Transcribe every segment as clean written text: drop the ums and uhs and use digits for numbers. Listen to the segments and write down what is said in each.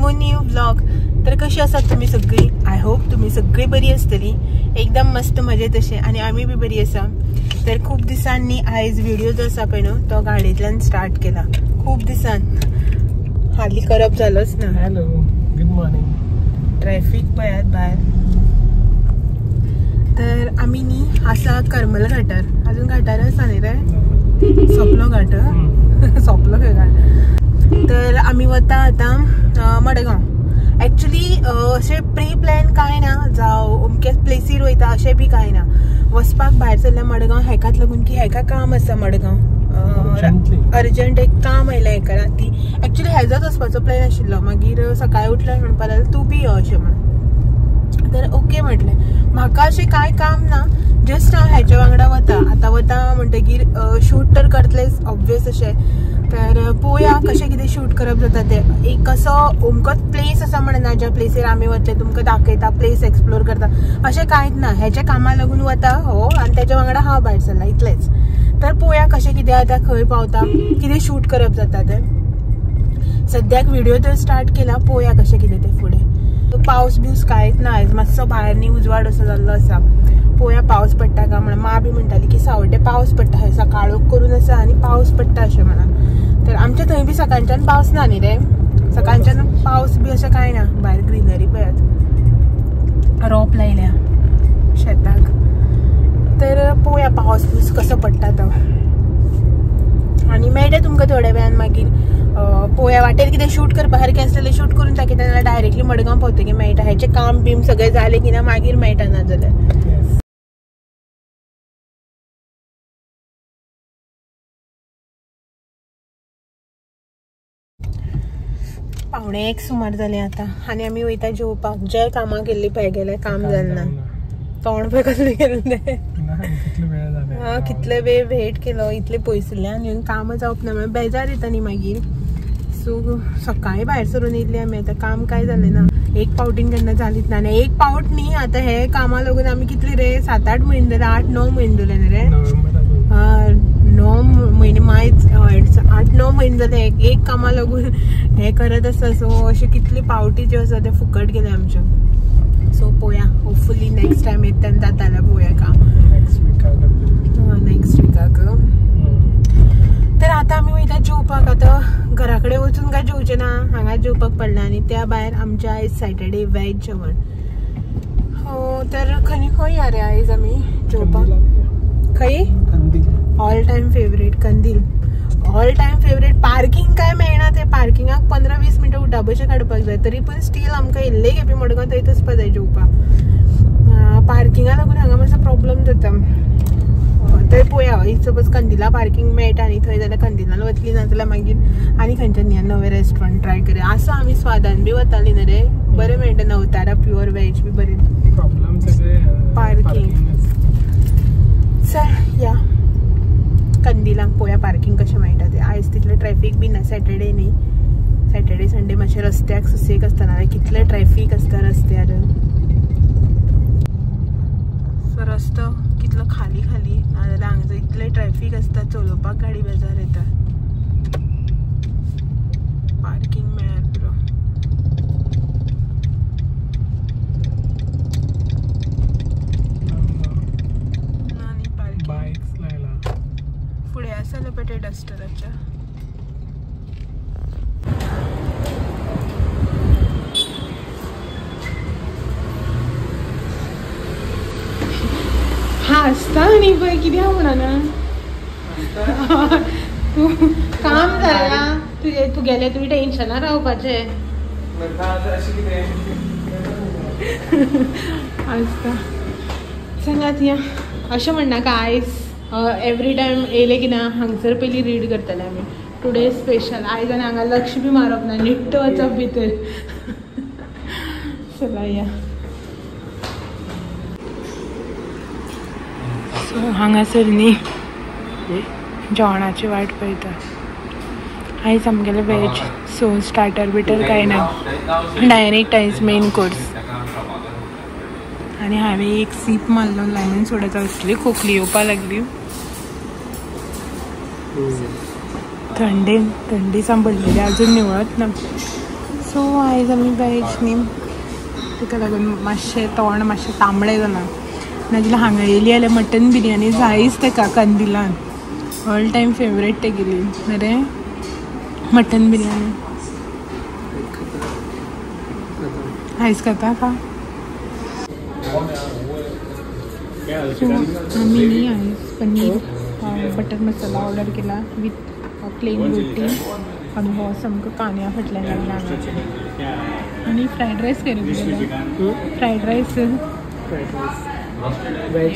One more new vlog. तर कशी आसात तुम्ही सगळी? I hope तुम्ही सगळी बरी आसतली, एकदम मस्त मजेत अशे, आनी आमी बी बरी आसा. तर खूप दिसांनी आयज व्हिडिओ जो आसा पळय न्हू तो गाडयेंतल्यान स्टार्ट केला. खूप दिसान हाली करप जालोच ना. Hello, good morning. Traffic पळयात भायर. तर आमी न्ही आसा करमल घाटार. अजून घाटार आसा न्ही रे? सोंपलो घाट, सोंपलो खंय घाट. तर आमी वता आतां मडगांव. एक्चुली अशें प्री प्लॅन कांय ना, जावं अमक्याच प्लेसीर वयता अशें बी कांय ना. वचपाक भायर सरल्या मडगांव हेकाच लागून की हेका काम आसा मडगांव, अर्जंट एक काम आयलें हेका राती. एक्चुली हेजोच वचपाचो प्लॅन आशिल्लो, मागीर सकाळी उठल्यार म्हणपाक लागलो तूं बी यो अशें म्हणून. तर ओके म्हटलें. म्हाका अशें कांय काम ना, जस्ट हांव हेच्या वांगडा वता. आतां वता म्हणटगीर शूट तर करतलेच ऑब्वियस अशें. तर पळोवया कशें कितें शूट करप जाता तें. एक असो अमकोच प्लेस आसा म्हणना ज्या प्लेसीर आमी वतले तुमकां दाखयता, प्लेस एक्सप्लोर करता, अशें कांयच ना. हेच्या कामा लागून वता हो, आनी तेच्या वांगडा हांव भायर सरला इतलेंच. तर पळोवया कशें कितें आतां खंय पावता, कितें शूट करप जाता तें. सद्याक व्हिडिओ तर स्टार्ट केला, पळोवया कशें कितें तें फुडें. पावस बिवस कांयच ना आयज, मातसो भायर न्ही उजवाड असो जाल्लो आसा. पळोवया पावस पडटा काय म्हणून. माँ बी म्हणटाली की सावड्डे पावस पडटा, हय सकाळूक करून आसा आनी पावस पडटा अशें म्हणा. तर आमच्या थंय बी सकाळच्यान पावस ना न्ही रे? सकाळच्यान पावस बी अशें कांय ना. भायर ग्रिनरी पळयात, रोप लायल्या शेताक. तर पळोवया पावस बिवस कसो पडटा तो, आनी मेळटा तुमकां थोड्या वेळान. मागीर पळोवया वाटेर कितें शूट करपा सारकें आसलें जाल्यार शूट करून दाखयता, नाल्यार डायरेक्टली मडगांव पावतकीर मेळटा. हेचें काम बीम सगळें जालें की ना मागीर मेळटा, ना जाल्यार. 12:45 सुमार जालें आतां आनी आमी वयता जेवपाक. जे कामाक गेल्ली पळय गेलें काम जालें ना, तोंड पळय कसलें गेलें तें. कितले वेळ वेट केलो, इतले पयसुल्ल्यान येवन कामां जावप ना म्हळ्यार बेजार येता न्ही मागीर. सो सकाळीं भायर सरून येयल्ली आमी, आतां काम कांय जालें ना. एक पावटीन केन्ना जालीच ना, आनी एक पावट न्ही आतां हे कामां लागून आमी कितले रे 7-8 म्हयने जाले, 8-9 म्हयने जाले न्ही रे? 9 म्हयने मायच, 8-9 म्हयने जाले एक कामां लागून हें करत आसा. सो अशे कितले पावटी ज्यो आसा ते फुकट गेले आमच्यो. सो पळोवया, होपफुली नेक्स्ट टायम येता तेन्ना जाता जाल्यार पळोवया काम नेक्स्ट विकाक. तर आतां आमी वयता जेवपाक. आतां घरा कडेन वचून काय जेवचें ना, हांगा जेवपाक पडलें. आनी त्या भायर आमच्या आयज सॅटर्डे वेज जेवण. हो तर खंय खंय या रे आयज आमी जेवपाक? खंय? ऑल टायम फेवरेट कंदील, ऑल टायम फेवरेट. पार्किंग काय मेळना, ते पार्किंगाक 15-20 मिनटां उठाबशे काडपाक जाय, तरी पण स्टील आमकां इल्ले खेपे मडगांव थंयच वचपा जाय जेवपाक. पार्किंगा लागून हांगा मातसो प्रॉब्लम जाता. तर पळोवया, if suppose कंदिला पार्किंग मेळटा न्ही थंय जाल्यार कंदिलान वतली, ना जाल्यार मागीर आनी खंयच्यान न्ही नवें रेस्टॉरंट ट्राय करया. आसा आमी स्वादान बी वताली न्ही रे, बरें मेळटा. नवतारा प्युअर वेज बी बरें. प्रॉब्लम सगळे पार्किंग. सर या कंदिलांक पळोवया पार्किंग कशें मेळटा तें. आयज तितलें ट्रॅफीक बी ना, सॅटर्डे न्ही. सॅटर्डे संडे मातशें रस्त्याक सुसेग आसता, नाल्यार कितलें ट्रॅफीक आसता रस्त्यार. सो रस्तो कितलो खाली खाली, नाजाल्यार हांगासर इतलें ट्रॅफीक आसता, चलोवपाक गाडी बेजार येता. पार्किंग मेळ्यार पुरो. ना न्ही पार्किंग, फुडें आसा जाल्यार पळय ते डस्टराच्या. हांसता न्ही पळय, कित्याक म्हणना तूं? काम जालां तुजें, तुगेलें तुवें टेन्शनां रावपाचें. आसता चलात या. अशें म्हणनाका आयज एवरी टायम येयलें की ना हांगसर पयलीं रीड करतले आमी. टुडे स्पेशल आयज, आनी हांगा लक्ष बी मारप ना, निट्ट वचप भितर. चला या. सो हांगासर न्ही जेवणाची वाट पळयता. आयज आमगेलें वेज, सो स्टार्टर बिटर कांय ना, डायरेक्ट आयज मेन कोर्स. आनी हांवें एक सीप मारलो लेमन सोडाचो, असली खोकली येवपाक लागली. थंडेन थंडी सांबळलेली अजून निवळत ना. सो आयज आमी वेज न्ही, ताका लागून मातशें तोंड मातशें तांबडें जालां. नाजाल्यार हांगा येयली जाल्यार मटन बिरयानी जायच तेका. कंदिलान ऑल टायम फेवरेट तेगेली. अरे मटन बिरयानी आयज खाता का. सो आमी न्ही आयज पनीर बटर मसाला ऑर्डर केला विथ प्लेन रोटी. आनी हो सामको कांद्या फाटल्यान लागला आनी फ्रायड रायस केलो. फ्रायड रायस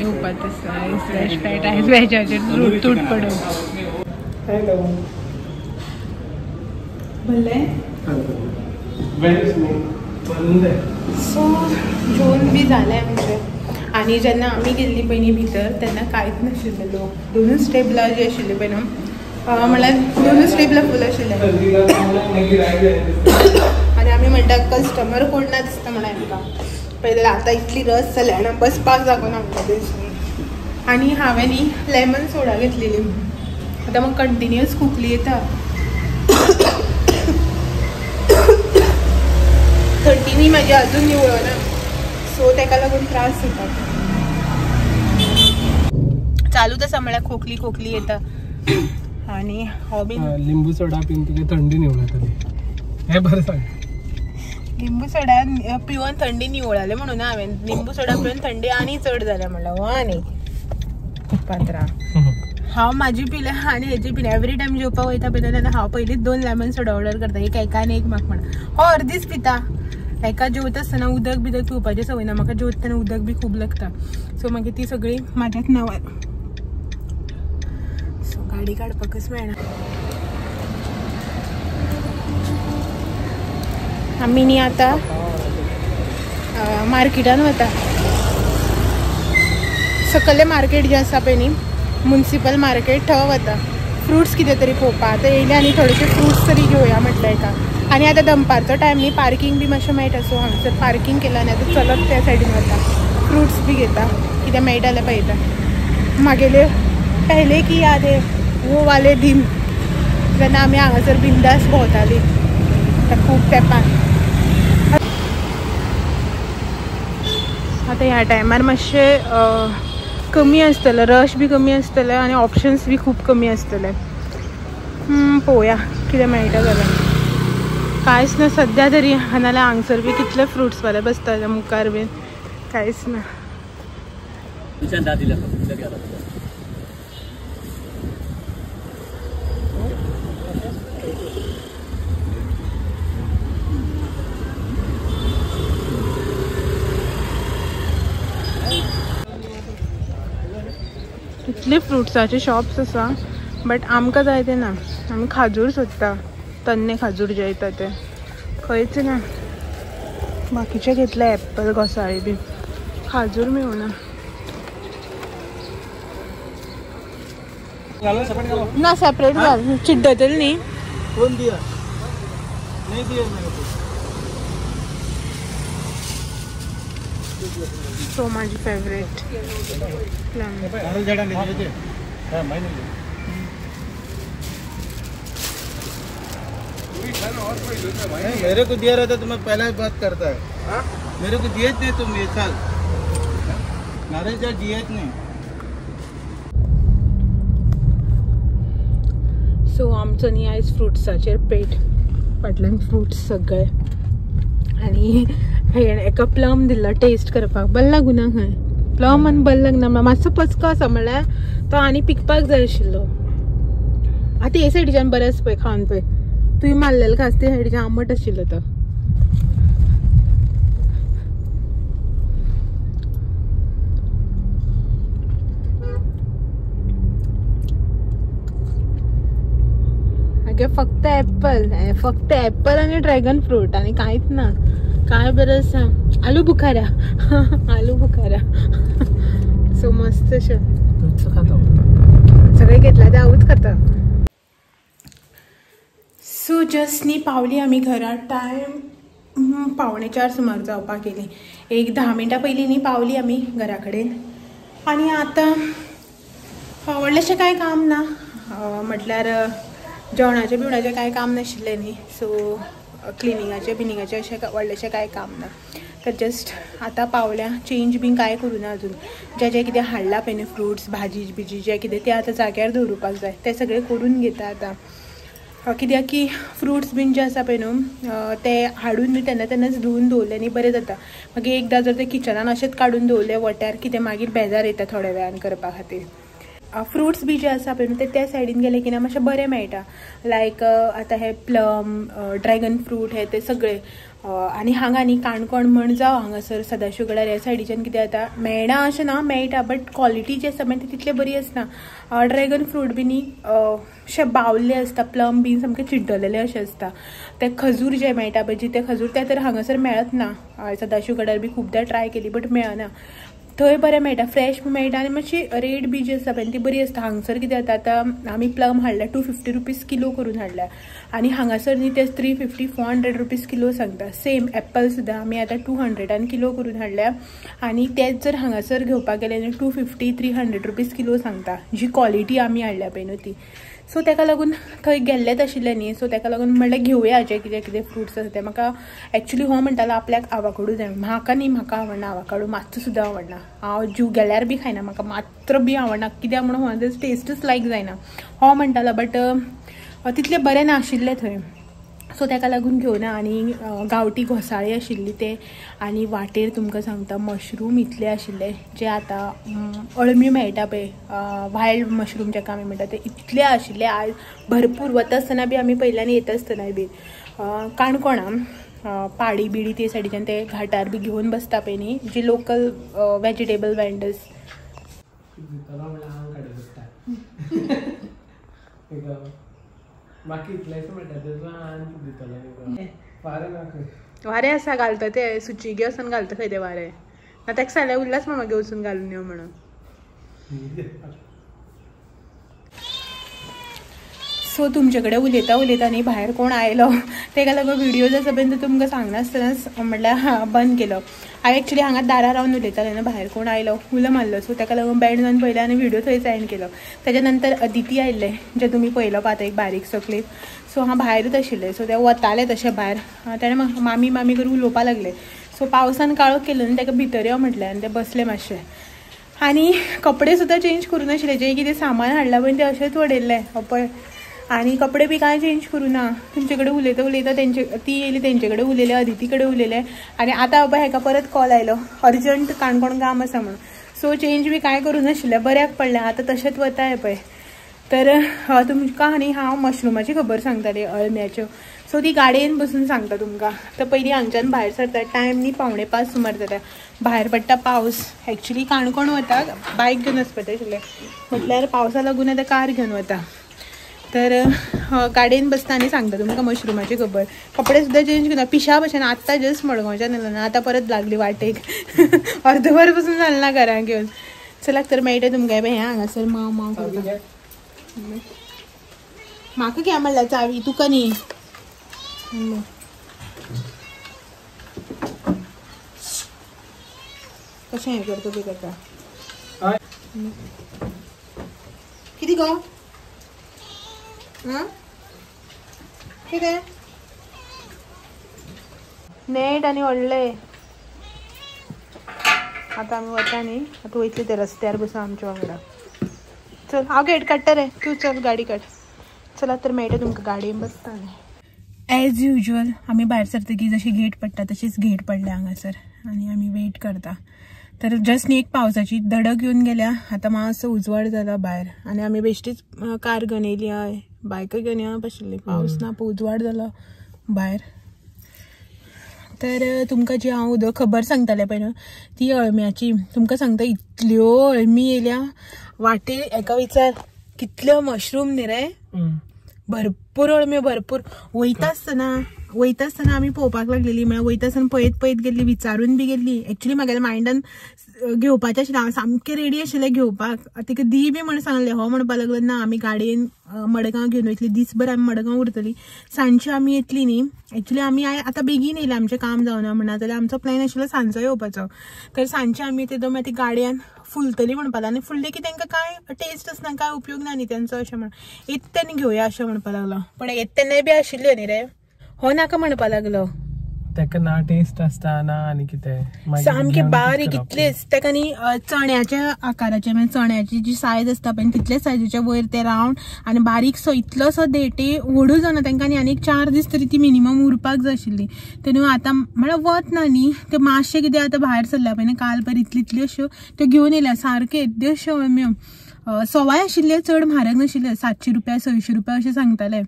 येवपाचो आसा आयज. वेज फ्रायड रायस वेजाचेर तूट पडून. भरलें. सो जेवण बी जालें आमचें. आनी जेन्ना आमी गेल्ली पळय न्ही भितर तेन्ना कांयच नाशिल्लें लोक. दोनूच टेबलां जी आशिल्ली पळय न्हू, म्हळ्यार दोनूच टेबलां फूल आशिल्लें. आनी आमी म्हणटा कस्टमर कोण ना दिसता म्हणून आमकां. पळय आतां इतली रस जाल्या आनी बसपाक जागो ना आमकां थंयसून. आनी हांवें न्ही लेमन सोडा घेतलेली. आतां म्हाका कंटिन्युअस खोकली येता. थंडी म्हाजी अजून निवळना, सो ताका लागून त्रास जाता. चालूच आसा म्हळ्यार खोकली खोकली येता. आनी हो बी लिंबू सोडा पिवन तुगे थंडी निवळतली हें बरें सांग. लिंबू सोडा पिवन थंडी निवळाले म्हणून हांवें लिंबू सोडा पिवन थंडी आनी चड जाल्या म्हणल्यार हो. आनी पात्रा हांव म्हाजी पिल्या आनी हेजी पिल्या. एवरी टायम जेवपाक वयता पळय तेन्ना हांव पयलींच 2 लेमन सोडा ऑर्डर करता. एक एका आनी एक म्हाका म्हणा. हो अर्दीच पिता. एका जेवता आसतना उदक बिदक पिवपाचें संवय ना म्हाका. जेवता तेन्ना उदक बी खूब लागता. सो मागीर ती सगळी म्हाज्याच नांवार. सो गाडी काडपाकच मेळना. आमी न्ही आतां मार्केटान वता. सकयलें मार्केट जें आसा पळय न्ही, मुन्सिपल मार्केट, थंय वता फ्रुट्स कितें तरी पळोवपाक. आतां येयले आनी थोडेशे फ्रुट्स तरी घेवया म्हटलें एका. आनी आतां दनपारचो टायम न्ही, पार्कींग बी मातशें मेळटा. सो हांगसर पार्कींग केलां आनी आतां चलत त्या सायडीन वता. फ्रुट्स बी घेता, कितें मेळटा जाल्यार पळयता. म्हागेले पहले की याद है वो वाले दिन जेन्ना आमी हांगासर बिंदास भोंवताली. आतां खूब तेंपान. आतां ह्या टायमार मातशें कमी आसतलें, रश बी कमी आसतलें आनी ऑप्शन्स बी खूब कमी आसतले. पळोवया कितें मेळटा जाल्यार. कांयच ना सद्या तरी. नाल्यार हांगसर बी कितले फ्रुट्स वाले बसता मुखार बीन. कांयच ना. इतले फ्रुट्साचे शॉप्स आसा बट आमकां जाय ते ना. आमी खाजूर सोदता, तन्ने खाजूर जे येता ते खंयच ना. बाकीचे घेतले एप्पल घोसाळी बी, खाजूर मेळना. ना सेपरेट घाल, चिड्डतले न्ही. कोण दिया? नहीं दिया मेरे को. सो माझी फेवरेट प्लम. मेरे को दिया रहता तो मैं पहला ही बात करता है. मेरे को दिए नहीं तुम ये साल नारियल झाड़ दिए नहीं. सो आमचो न्ही आयज फ्रुट्साचेर पेट. फाटल्यान फ्रुट्स सगळे. आनी एका प्लम दिल्लो टेस्ट करपाक. बरें लागूना खंय प्लम आनी बरें लागना. मातसो पचको आसा म्हळ्यार तो आनी पिकपाक जाय आशिल्लो. आतां हे सायडीच्यान बरें आसा पळय खावन पळय. तुवें मारलेलो खास ते सायडीच्यान आंबट आशिल्लो तो. आगे फक्त एप्पल, फक्त एप्पल आनी ड्रॅगन फ्रूट आनी कांयच ना. काय बरें आसा. आलू बुखारा. आलू बुखारा. सो मस्त अशें सगळें घेतलां तें हांवूच खाता. सो जस्ट न्ही पावली आमी घरा. टायम 3:45 सुमार जावपाक गेली. एक 10 मिनटां पयलीं न्ही पावली आमी घरा कडेन. आनी आतां व्हडलेशें कांय काम ना, म्हटल्यार जेवणाचें बिवणाचें कांय काम नाशिल्लें न्ही. सो क्लिनिंगाचें बिनिंगाचें अशें व्हडलेशें कांय काम ना. तर जस्ट आतां पावल्या, चेंज बीन कांय करूं ना अजून. जें जें कितें हाडलां पळय न्हू फ्रुट्स भाजी बिजी जें कितें तें आतां जाग्यार दवरुपाक जाय, तें सगळें करून घेता आतां. कित्याक की फ्रुट्स बीन जे आसा पळय न्हू ते हाडून न्हू तेन्ना तेन्नाच धुवून दवरले न्ही बरें जाता. मागीर एकदां जर ते किचनान अशेंच काडून दवरले वट्यार कितें मागीर बेजार येता थोड्या वेळान करपा खातीर. फ्रुट्स बी जे आसा पळय न्हू ते त्या सायडीन गेले की ना मातशें बरें मेळटा. लायक आतां हे प्लम, ड्रॅगन फ्रूट हे ते सगळे. आनी हांगा न्ही काणकोण म्हण जावं हांगासर सदाशिवगडार ह्या सायडीच्यान कितें जाता मेळना अशें ना, मेळटा बट क्वॉलिटी जी आसा पळय ती तितली बरी आसना. ड्रॅगन फ्रूट बी न्ही अशे बावल्ले आसता, प्लम बीन सामके चिड्डलेले अशें आसता. ते खजूर जे मेळटा पळय जिते खजूर ते तर हांगासर मेळत ना. सदाशिवगडार बी खुबदां ट्राय केली बट मेळना. थंय बरें मेळटा, फ्रेश मेळटा आनी मातशी रेट बी जी आसा पळय ती बरी आसता. हांगसर कितें जाता आतां आमी प्लम हाडल्या 250 रुपीज किलो करून हाडल्या आनी हांगासर न्ही ते 350 400 रुपीज किलो सांगता. सेम एप्पल सुद्दां आमी आतां 200 किलो करून हाडल्या आनी तेच जर हांगासर घेवपाक गेले न्ही 250 300 रुपीज किलो सांगता, जी क्वॉलिटी आमी हाडल्या पळय न्हू ती. सो ताका लागून थंय गेल्लेच आशिल्लें न्ही, सो ताका लागून म्हणलें घेवया जे कितें कितें फ्रुट्स आसा ते. म्हाका एक्चुली हो म्हणटालो आपल्याक आवाकाडो जाय, म्हाका न्ही म्हाका आवडना आवाकाडो, मात्सो सुद्दां आवडना. हांव जीव गेल्यार बी खायना, म्हाका मात्र बी आवडना, कित्याक म्हणून हो टेस्टूच लायक जायना हो म्हणटालो. बट तितलें बरें नाशिल्लें थंय, सो ताका लागून घेवना. आनी गांवठी घोसाळी आशिल्ली ते, आनी वाटेर तुमकां सांगता मशरूम इतले आशिल्ले जे आतां अळमी मेळटा पळय वायल्ड मशरूम जाका आमी म्हणटा ते इतले आशिल्ले. आज भरपूर वता आसतना बी आमी पयल्यान येता आसतना बी काणकोणा पाडी बिडी ते सायडीच्यान ते घाटार बी घेवन बसता पळय न्ही जी लोकल वेजिटेबल वेंडर्स. वारें आसा घालता ते सुची घे वचून घालता खंय ते वारें ना ताका सांगल्यार उल्लास मामा घेवन वचून घालून यो म्हणून. सो तुमचे कडेन उलयता उलयता न्ही भायर कोण आयलो तेका लागून व्हिडिओज आसा पळय तो तुमकां सांगनासतनाच म्हटल्यार बंद केलो. हांवें एक्चुली हांगा दारार रावन उलयतालें न्हू, भायर कोण आयलो उलो मारलो, सो ताका लागून बँड जावन पळयलें आनी व्हिडिओ थंयच एंड केलो. ताच्या नंतर अदिती आयिल्लें जें तुमी पळयलो पळय आतां एक बारीकसो क्लिप. सो हांव भायरूच आशिल्लें, सो ते वताले तशें भायर, तेणें म्हाका मामी मामी करून उलोवपाक लागलें. सो पावसान काळोख केलो न्ही ताका भितर यो म्हटलें आनी ते बसले मातशें. आनी कपडे सुद्दां चेंज करूं नाशिल्ले, जें कितें सामान हाडलां पळय तें अशेंच वडयल्लें पळय, आनी कपडे बी कांय चेंज करूं ना. तुमचे कडेन उलयता उलयता तेंचे ती येयली तेंचे कडेन उलयलें, अदिती कडेन उलयलें आनी आतां बाबा हेका परत कॉल आयलो अर्जंट काणकोण काम आसा म्हणून. सो चेंज बी कांय करूं नाशिल्लें, बऱ्याक पडलें. आतां तशेंच वता पळय. तर तुमकां न्ही हांव मशरुमाची खबर सांगतालें अळम्याच्यो, सो ती गाडयेन बसून सांगता तुमकां. तर पयलीं हांगच्यान भायर सरता टायम न्ही 4:45 सुमार जाता, भायर पडटा पावस. एक्चुली काणकोण वता बायक घेवन वचपाचें आशिल्लें, म्हटल्यार पावसा लागून आतां कार घेवन वता. तर गाडयेन बसता आनी सांगता तुमकां मशरुमाची खबर. कपडे सुद्दां चेंज करना पिशा भशेन. आत्तां जस्ट मडगांवच्यान येयलो ना, आतां परत लागली वाटेक अर्दवर पसून जालें ना घरान घेवन. चला तर मेळटा तुमकां. हें हांगासर माव माव करता. म्हाका घे म्हणल्यार चावी तुका न्ही. कशें हें करता तें करता कितें गो कितें नेट आनी व्हडलें. आतां आमी वता न्ही, आतां वयतले ते रस्त्यार बसून आमच्या वांगडा. चल हांव गेट काडटा रे, तूं चल गाडी काड. चला तर मेळटा तुमकां गाडयेन बसता न्ही. एज युजल आमी भायर सरतकीर जशी गेट पडटा तशीच गेट पडल्या हांगासर आनी आमी वेट करता. तर जस्ट न्ही एक पावसाची दडक येवन गेल्या, आतां मातसो उजवाड जाला भायर आनी आमी बेश्टीच कार घेवन येयली, हय बायकय घेवन येवप आशिल्ली, पावस ना पळय उजवाड जालो भायर. तर तुमकां जी हांव उदक खबर सांगतालें पळय न्हू ती अळम्याची तुमकां सांगता. इतल्यो अळमी येयल्या वाटेर, एका विचार कितल्यो मशरूम न्ही रे, भरपूर अळम्यो भरपूर. वयता आसतना आमी पळोवपाक लागलेली, म्हळ्यार वयता आसतना पळयत पळयत गेल्ली, विचारून बी गेल्ली. एक्चुली म्हागेल्या मायंडान घेवपाचें आशिल्लें, हांव सामकें रेडी आशिल्लें घेवपाक. तिका दी बी म्हण सांगलें, हो म्हणपाक लागलो ना आमी गाडयेन मडगांव घेवन वयतली, दीसभर आमी मडगांव उरतली, सांजची आमी येतली न्ही. एक्चुली आमी आतां बेगीन येयले, आमचें काम जावना म्हणा, जाल्यार आमचो प्लॅन आशिल्लो सांजचो येवपाचो. तर सांजचे आमी येतली मागीर ती गाडयेन फुलतली म्हणपाक लागलो, आनी फुडले की तांकां कांय टेस्ट आसना, कांय उपयोग ना न्ही तेंचो, अशें म्हण येत तेन्ना घेवया अशें म्हणपाक लागलो. पण येत तेन्नाय बी आशिल्ल्यो न्ही रे. हो नाका म्हणपा लागलो. ताका ना टेस्ट आसता ना आनी कितें, सामके बारीक इतलेच ताका न्ही चण्याच्या आकाराचे, म्हणजे चण्याची जी सायज आसता पळय तितले सायजीच्या वयर ते रावंड आनी बारीकसो इतलोसो देटे व्हडू जावना तांकां न्ही. आनी 4 दीस तरी ती मिनिमम उरपाक जाय आशिल्ली. ते न्हू आतां म्हळ्यार वत ना न्ही, ते मातशें कितें आतां भायर सरल्या पळय काल पयर इतली इतल्यो अश्यो त्यो घेवन येयल्या सारक्यो येद्यो अश्यो अळम्यो. सवाय आशिल्ल्यो, चड म्हारग नाशिल्ल्यो, 700 रुपया 600 रुपया अशें सांगताले.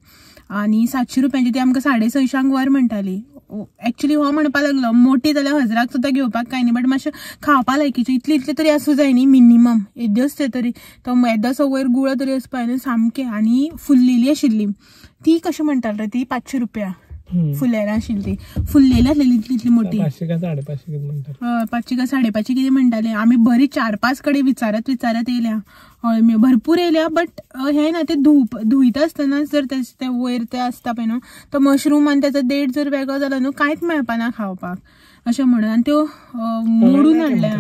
आनी 700 रुपयांची ती आमकां 650 वर म्हणटाली. एक्चुअली हो म्हणपा लागलो मोठी जाल्यार 1000 सुद्दां घेवपाक कांय न्ही, बट मातशें खावपा लायकीच्यो इतली इतले तरी आसूं जाय न्ही मिनिमम, येद्योच ते तरी तो येदोसो वयर गुळो तरी आसपा न्हू सामकें. आनी फुल्लेली आशिल्ली ती कशें म्हणटाले ती 500 रुपया फुलेरां आशिल्ली ती, फुल्लेली आसलेली इतली इतली मोठी, 500 का 550 कितें म्हणटाले, 500 का 550 कितें म्हणटाले. आमी बरी 4-5 कडेन विचारत विचारत येयल्या, अळम्यो भरपूर येयल्या. बट हें ना ते धुयता आसतना जर ते वयर ते आसता पळय न्हू तो मशरूम आनी तेचो देठ जर वेगळो जालो न्हू कांयच मेळपा ना खावपाक अशें म्हणून. आनी त्यो मोडून हाडल्या.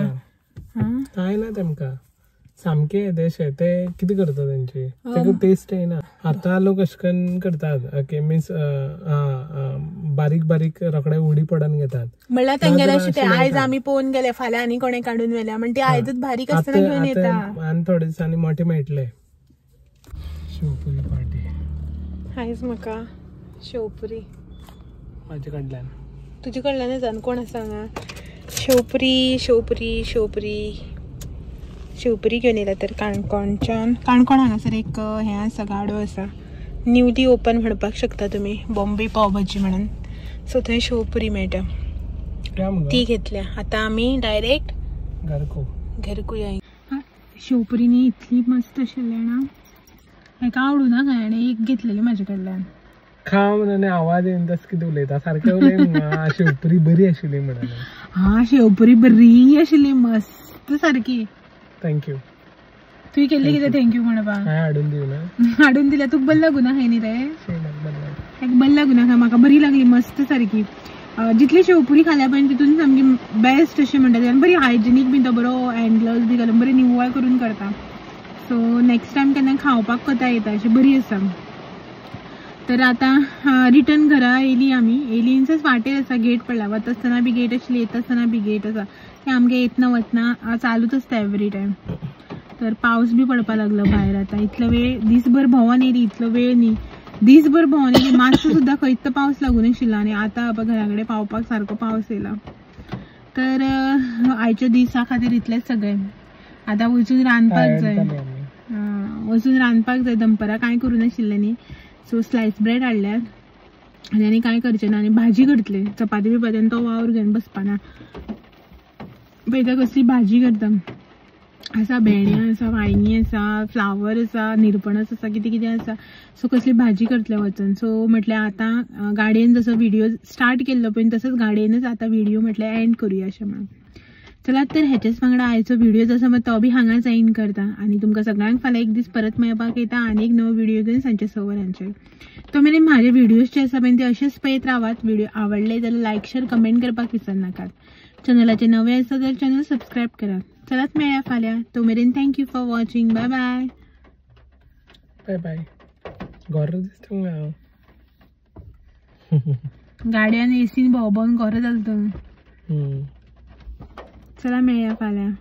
कांय ना तेमकां सामके येदेशे ते कितें करता तेंची तेका टेस्ट येना. आतां लोक अशें करून करतात, ओके मिन्स बारीक बारीक रोखडे उडी पडून घेतात. म्हणल्यार तेंगेले अशें ते आयज आमी पळोवन गेले फाल्यां आनी कोणें काडून व्हेल्या म्हण ते आयजच बारीक आसतना घेवन येता आनी थोडे दिसांनी मोटे मेळटले. शेवपुरी पार्टी आयज म्हाका शेवपुरी म्हाजे कडल्यान, तुजे कडल्यानच आनी कोण आसा हांगा. शेवपुरी शेवपुरी शेवपुरी शेवपुरी घेवन येयला तर काणकोणच्यान. काणकोण हांगासर एक हें आसा, गाडो आसा, न्यूली ओपन म्हणपाक शकता तुमी, बॉम्बे पाव भाजी म्हणून. सो थंय शेवपुरी मेळटा, ती घेतल्या. आतां आमी डायरेक्ट घरको या. शेवपुरी न्ही इतली मस्त आशिल्ली ना, हेका आवडूना खंय. आनी एक घेतलेली म्हाजे कडल्यान खा म्हणून आवाज येवन तस कितें उलयता सारकें उलय. शेवपुरी बरी आशिल्ली म्हणून. हा शेवपुरी बरी आशिल्ली मस्त सारकी. Thank you. तुवें केल्लें कितें thank you म्हणपा? हांवें हाडून दिवना, हाडून दिल्या. तुका बरें लागूना खंय न्ही रे, ताका बरें लागूना खंय. म्हाका बरी लागली मस्त सारकी. जितली शेवपुरी खाल्या पळय तितून सामकी बेस्ट अशें म्हणटा. आनी बरी हायजिनीक बीन तो बरो हँड ग्लव्स बी घालून बरी निवळ करून करता. सो नेक्स्ट टायम केन्ना खावपाक कोता येता अशी बरी आसा. तर आतां रिटर्न घरा येयली आमी. येयली इन्सच वाटेर आसा गेट पडला, वता आसतना बी गेट आशिल्ली, येता आसतना बी गेट आसा. ते आमगे येतना वतना चालूच आसता एवरी टायम. तर पावस बी पडपा लागलो भायर आतां. इतलो वेळ दीसभर भोंवन येयली, इतलो वेळ न्ही दीसभर भोंवन येयली, मातसो सुद्दां खंयच पावस लागून आशिल्लो. आनी आतां घरा कडेन पावपाक सारको पावस येयला. तर आयच्या दिसा खातीर इतलेंच सगळें. आतां वचून रांदपाक जाय, वचून रांदपाक जाय. दनपरां कांय करूं नाशिल्लें न्ही, सो स्लायस ब्रेड हाडल्यात आनी आनी कांय करचें ना. आनी भाजी करतले, चपाती बिपाती आनी तो वावर घेवन बसपाना. पळयता कसली भाजी करता. आसा भेंडे आसा, वांयगीं आसा, फ्लावर आसा, निरपणस आसा, कितें कितें आसा. सो कसली भाजी करतले वचून. सो म्हटल्यार आतां गाडयेन जसो व्हिडिओ स्टार्ट केल्लो पळय तसोच गाडयेनच आतां व्हिडिओ म्हटल्यार एंड करुया अशें म्हणून. चलात तर हेचेच वांगडा आयचो व्हिडिओ जसो मग तो बी हांगाच एंड करता. आनी तुमकां सगळ्यांक फाल्यां एक दीस परत मेळपाक येता आनी एक नवो व्हिडिओ घेवन सांजचे 6 वरांचेर. तो मेरेन म्हाजे व्हिडिओज जे आसा पळय ते अशेच पळयत रावात. व्हिडिओ आवडले जाल्यार लायक शेर कमेंट करपाक विसरनाकात. चॅनलाचे नवे आसा जाल्यार चॅनल सबस्क्रायब करात. चलात मेळया फाल्यां. तो मेरेन thank you for watching. Bye bye. Bye bye. गोरो दिसता मगे हांव. गाडयेन एसीन भोंव भोंवन गोरो जालो तूं. चला मेळया फाल्यां.